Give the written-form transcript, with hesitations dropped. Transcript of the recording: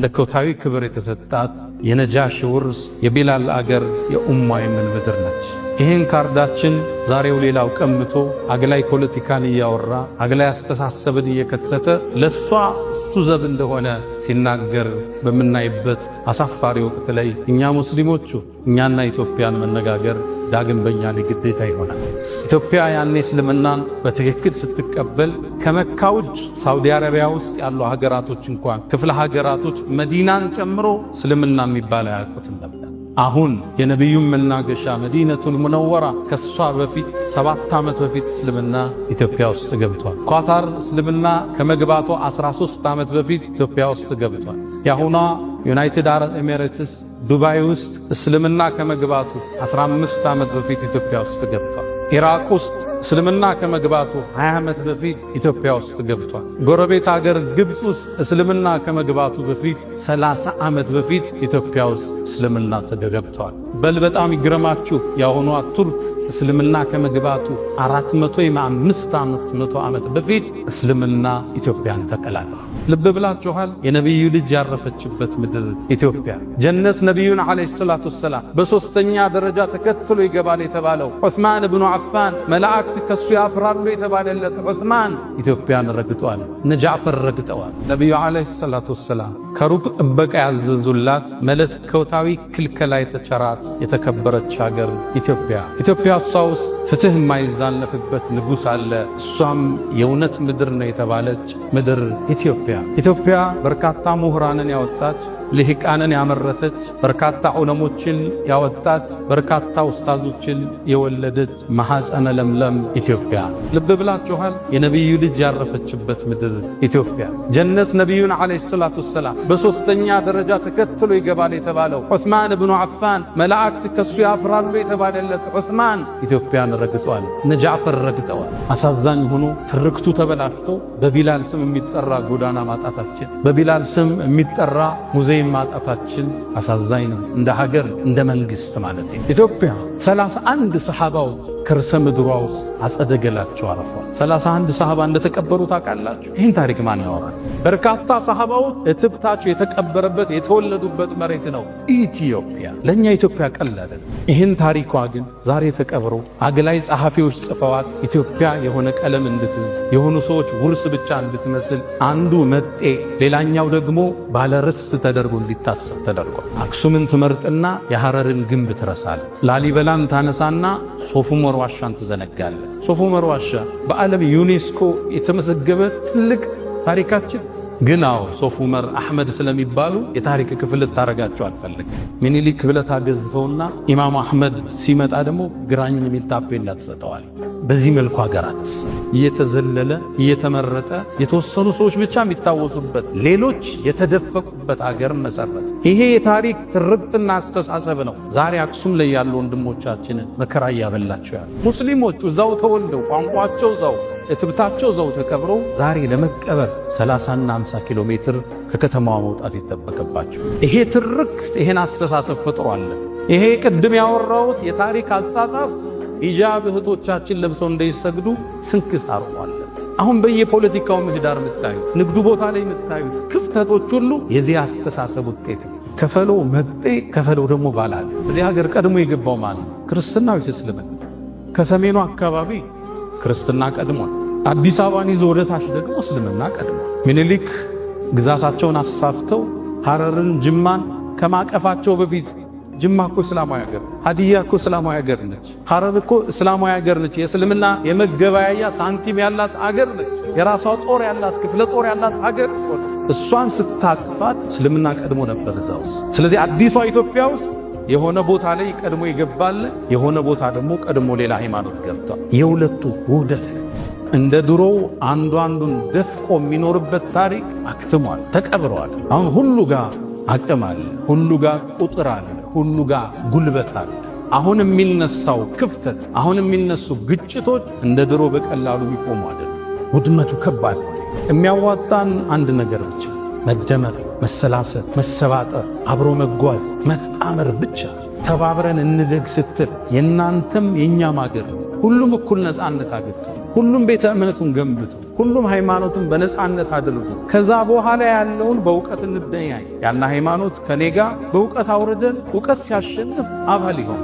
መለኮታዊ ክብር የተሰጣት የነጃሽ ውርስ የቢላል አገር የኡማ የምን ምድር ነች። ይህን ካርዳችን ዛሬው ሌላው ቀምቶ አግላይ ፖለቲካን እያወራ አግላይ አስተሳሰብን እየከተተ ለሷ እሱ ዘብ እንደሆነ ሲናገር በምናይበት አሳፋሪ ወቅት ላይ እኛ ሙስሊሞቹ እኛና ኢትዮጵያን መነጋገር ዳግም በእኛ ላይ ግዴታ ይሆናል። ኢትዮጵያ ያኔ እስልምናን በትክክል ስትቀበል ከመካ ውጭ ሳውዲ አረቢያ ውስጥ ያሉ ሀገራቶች እንኳን ክፍለ ሀገራቶች መዲናን ጨምሮ እስልምና የሚባል አያውቁትም ነበር። አሁን የነቢዩን መናገሻ መዲነቱል ሙነወራ ከሷ በፊት 7 ዓመት በፊት እስልምና ኢትዮጵያ ውስጥ ገብቷል። ኳታር እስልምና ከመግባቱ 13 ዓመት በፊት ኢትዮጵያ ውስጥ ገብቷል። የአሁኗ ዩናይትድ አረብ ኤሚሬትስ ዱባይ ውስጥ እስልምና ከመግባቱ 15 ዓመት በፊት ኢትዮጵያ ውስጥ ገብቷል። ኢራቅ ውስጥ እስልምና ከመግባቱ 20 ዓመት በፊት ኢትዮጵያ ውስጥ ገብቷል። ጎረቤት አገር ግብፅ ውስጥ እስልምና ከመግባቱ በፊት 30 ዓመት በፊት ኢትዮጵያ ውስጥ እስልምና ተገብቷል። በል በጣም ይግረማችሁ፣ የአሁኗ ቱርክ እስልምና ከመግባቱ 400 ዓመት በፊት እስልምና ኢትዮጵያን ተቀላቅሏል። ልብ ብላችኋል። የነቢዩ ልጅ ያረፈችበት ምድር ኢትዮጵያ ጀነት ነቢዩን ዓለይሂ ሰላቱ ወሰላም በሦስተኛ ደረጃ ተከትሎ ይገባል የተባለው ዑስማን ብኑ አፋን መላእክት ከሱ ያፍራሉ የተባለለት ዑስማን ኢትዮጵያን ረግጧል። እነ ጃዕፈር ረግጠዋል። ነቢዩ ዓለይሂ ሰላቱ ወሰላም ከሩቅ ጥበቃ ያዘዙላት መለኮታዊ ክልከላ የተቸራት የተከበረች ሀገር ኢትዮጵያ። ኢትዮጵያ እሷ ውስጥ ፍትህ የማይዛነፍበት ንጉሥ አለ። እሷም የእውነት ምድር ነው የተባለች ምድር ኢትዮጵያ። ኢትዮጵያ በርካታ ምሁራንን ያወጣች፣ ልሂቃንን ያመረተች፣ በርካታ ዑለሞችን ያወጣች፣ በርካታ ኡስታዞችን የወለደች ማሐፀነ ለምለም ኢትዮጵያ። ልብ ብላችኋል። የነቢዩ ልጅ ያረፈችበት ምድር ኢትዮጵያ ጀነት ነቢዩን ዓለይሂ ሰላቱ ወሰላም በሦስተኛ ደረጃ ተከትሎ ይገባል የተባለው ዑስማን ብኑ አፋን መላእክት ከሱ ያፍራሉ የተባለለት ዑስማን ኢትዮጵያን ረግጧል። እነ ጃዕፈር ረግጠዋል። አሳዛኝ ሆኖ ትርክቱ ተበላሽቶ በቢላል ስም የሚጠራ ጎዳና ማጣታችን፣ በቢላል ስም የሚጠራ ሙዚየም ማጣታችን አሳዛኝ ነው። እንደ ሀገር እንደ መንግስት ማለት ነው። ኢትዮጵያ 31 ሰሃባው ከርሰ ምድሯ ውስጥ አጸደ ገላቸው አረፏል። 31 ሰሃባ እንደተቀበሩ ታውቃላችሁ። ይህን ታሪክ ማን ያወራል? በርካታ ሰሃባዎች እትብታቸው የተቀበረበት የተወለዱበት መሬት ነው ኢትዮጵያ። ለእኛ ኢትዮጵያ ቀላል አይደለም። ይህን ታሪኳ ግን ዛሬ ተቀብሮ አግላይ ጸሐፊዎች ጽፈዋት ኢትዮጵያ የሆነ ቀለም እንድትዝ የሆኑ ሰዎች ውርስ ብቻ እንድትመስል አንዱ መጤ ሌላኛው ደግሞ ባለርስት ተደርጎ እንዲታሰብ ተደርጓል። አክሱምን ትመርጥና የሐረርን ግንብ ትረሳል። ላሊበላን ታነሳና ሶፍ ዑመር ዋሻን ትዘነጋለ። ሶፍ ዑመር ዋሻ በዓለም ዩኔስኮ የተመዘገበ ትልቅ ታሪካችን ግን አዎ ሶፍ ዑመር አሕመድ ስለሚባሉ የታሪክ ክፍል ልታረጋቸው አልፈልግም። ሚኒሊክ ብለህ ታገዝፈውና ኢማም አሕመድ ሲመጣ ደግሞ ግራኝ የሚል ታፔላ ትሰጠዋል። በዚህ መልኩ ሀገራት እየተዘለለ እየተመረጠ የተወሰኑ ሰዎች ብቻ የሚታወሱበት ሌሎች የተደፈቁበት ሀገር መሰረት። ይሄ የታሪክ ትርክትና አስተሳሰብ ነው። ዛሬ አክሱም ላይ ያሉ ወንድሞቻችንን መከራ እያበላቸው ያሉ ሙስሊሞቹ እዛው ተወልደው ቋንቋቸው እዛው እትብታቸው እዛው ተቀብሮ ዛሬ ለመቀበር 30ና 50 ኪሎ ሜትር ከከተማዋ መውጣት ይጠበቅባቸው። ይሄ ትርክት ይሄን አስተሳሰብ ፈጥሮ አለፈ። ይሄ ቅድም ያወራሁት የታሪክ አጻጻፍ ሂጃብ እህቶቻችን ለብሰው እንዳይሰግዱ ስንክሳር አለ። አሁን በየፖለቲካው ምህዳር የምታዩ ንግዱ ቦታ ላይ የምታዩ ክፍተቶች ሁሉ የዚህ አስተሳሰብ ውጤት ነው። ከፈሎ መጤ ከፈሎ ደግሞ ባላል። እዚህ ሀገር ቀድሞ የገባው ማለት ነው ክርስትና ወይስ እስልምና? ከሰሜኑ አካባቢ ክርስትና ቀድሟል። አዲስ አበባን ይዞ ወደ ታች ደግሞ እስልምና ቀድሟል። ሚኒሊክ ግዛታቸውን አስፋፍተው ሐረርን፣ ጅማን ከማቀፋቸው በፊት ጅማ እኮ እስላማዊ ሀገር፣ ሀዲያ እኮ እስላማዊ ሀገር ነች። ሐረር እኮ እስላማዊ ሀገር ነች። የእስልምና የመገበያያ ሳንቲም ያላት አገር ነች። የራሷ ጦር ያላት ክፍለ ጦር ያላት አገር እሷን ስታቅፋት እስልምና ቀድሞ ነበር እዛ ውስጥ። ስለዚህ አዲሷ ኢትዮጵያ ውስጥ የሆነ ቦታ ላይ ቀድሞ ይገባል፣ የሆነ ቦታ ደግሞ ቀድሞ ሌላ ሃይማኖት ገብቷል። የሁለቱ ውህደት እንደ ድሮው አንዱ አንዱን ደፍቆ የሚኖርበት ታሪክ አክትሟል፣ ተቀብረዋል። አሁን ሁሉ ጋር አቅም አለ፣ ሁሉ ጋር ቁጥር አለ፣ ሁሉ ጋር ጉልበት አለ። አሁን የሚነሳው ክፍተት፣ አሁን የሚነሱ ግጭቶች እንደ ድሮ በቀላሉ የሚቆሙ አይደለም። ውድመቱ ከባድ ነው። የሚያዋጣን አንድ ነገር ብቻ መደመር፣ መሰላሰል፣ መሰባጠር፣ አብሮ መጓዝ፣ መጣመር ብቻ። ተባብረን እንደግ ስትል የእናንተም የእኛም አገር ሁሉም እኩል ነፃነት አግኝቶ ሁሉም ቤተ እምነቱን ገንብቶ፣ ሁሉም ሃይማኖቱን በነጻነት አድርጎ ከዛ በኋላ ያለውን በእውቀት እንደያይ። ያን ሃይማኖት ከኔ ጋር በእውቀት አውርደን እውቀት ሲያሸንፍ አባል ይሆን።